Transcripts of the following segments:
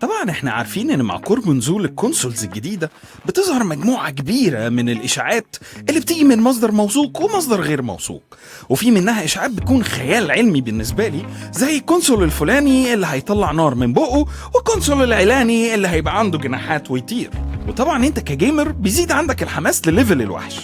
طبعا احنا عارفين ان مع قرب نزول ال consoles الجديدة بتظهر مجموعة كبيرة من الاشاعات اللي بتيجي من مصدر موثوق ومصدر غير موثوق، وفي منها اشاعات بتكون خيال علمي بالنسبة لي، زي ال console الفلاني اللي هيطلع نار من بقه، وال console العلاني اللي هيبقى عنده جناحات ويطير. وطبعا انت ك gamer بيزيد عندك الحماس لل level الوحش.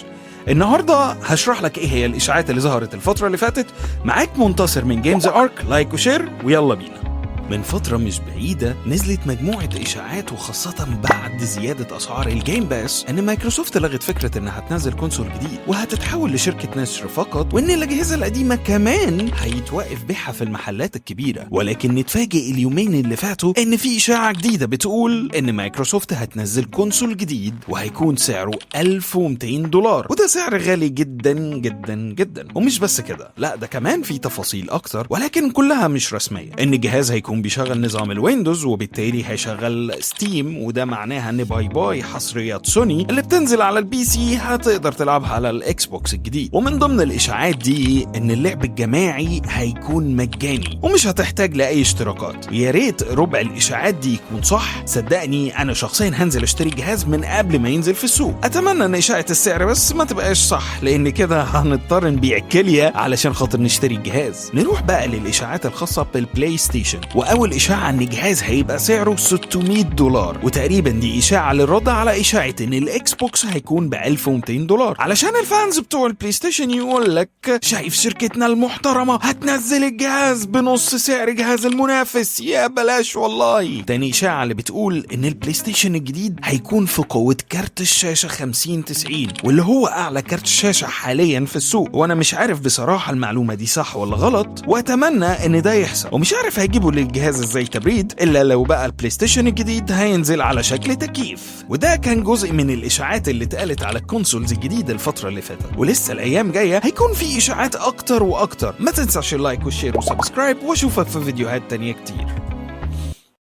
النهارده هشرح لك ايه هي الاشاعات اللي ظهرت الفترة اللي فاتت. معاك منتصر من Games Ark، like و share ويلا بينا. من فترة مش بعيدة نزلت مجموعة إشاعات، وخاصة بعد زيادة أسعار ال Game Pass، إن مايكروسوفت لغت فكرة إنها هتنزل console جديد وهتتحول لشركة نشر فقط، وإن الأجهزة القديمة كمان هيتوقف بيعها في المحلات الكبيرة. ولكن نتفاجئ اليومين اللي فاتوا إن في إشاعة جديدة بتقول إن مايكروسوفت هتنزل console جديد وهيكون سعره 1200 دولار، وده سعر غالي جدا جدا جدا. ومش بس كده، لا ده كمان في تفاصيل أكتر ولكن كلها مش رسمية، إن الجهاز هيكون بيشغل نظام ال Windows وبالتالي هيشغل Steam، وده معناها ان bye bye حصريات سوني اللي بتنزل على ال PC، هتقدر تلعبها على ال Xbox الجديد. ومن ضمن الاشاعات دي ان اللعب الجماعي هيكون مجاني ومش هتحتاج لاي اشتراكات. يا ريت ربع الاشاعات دي يكون صح، صدقني انا شخصيا هنزل اشتري جهاز من قبل ما ينزل في السوق. اتمنى ان اشاعة السعر بس ما تبقاش صح، لان كده هنضطر نبيع كليه علشان خاطر نشتري الجهاز. نروح بقى للاشاعات الخاصة بال PlayStation، واول اشاعة ان جهاز هيبقى سعره 600 دولار، وتقريبا دي اشاعة للرد على اشاعة ان ال Xbox هيكون ب 1200 دولار، علشان ال fans بتوع ال PlayStation يقول لك شايف شركتنا المحترمة هتنزل الجهاز بنص سعر جهاز المنافس، يا بلاش والله. تاني اشاعة اللي بتقول ان ال PlayStation الجديد هيكون في قوة كارت الشاشة 5090، واللي هو اعلى كارت شاشة حاليا في السوق، وانا مش عارف بصراحة المعلومة دي صح ولا غلط، واتمنى ان ده يحصل. ومش عارف هيجيبوا للجهاز ازاي تبريد، الا لو بقى ال PlayStation الجديد هينزل على شكل تكييف. وده كان جزء من الاشاعات اللي اتقالت على ال consoles الجديدة الفترة اللي فاتت، ولسه الايام جاية هيكون في اشاعات اكتر واكتر. ما تنساش ال like وال share و subscribe، واشوفك في فيديوهات تانية كتير.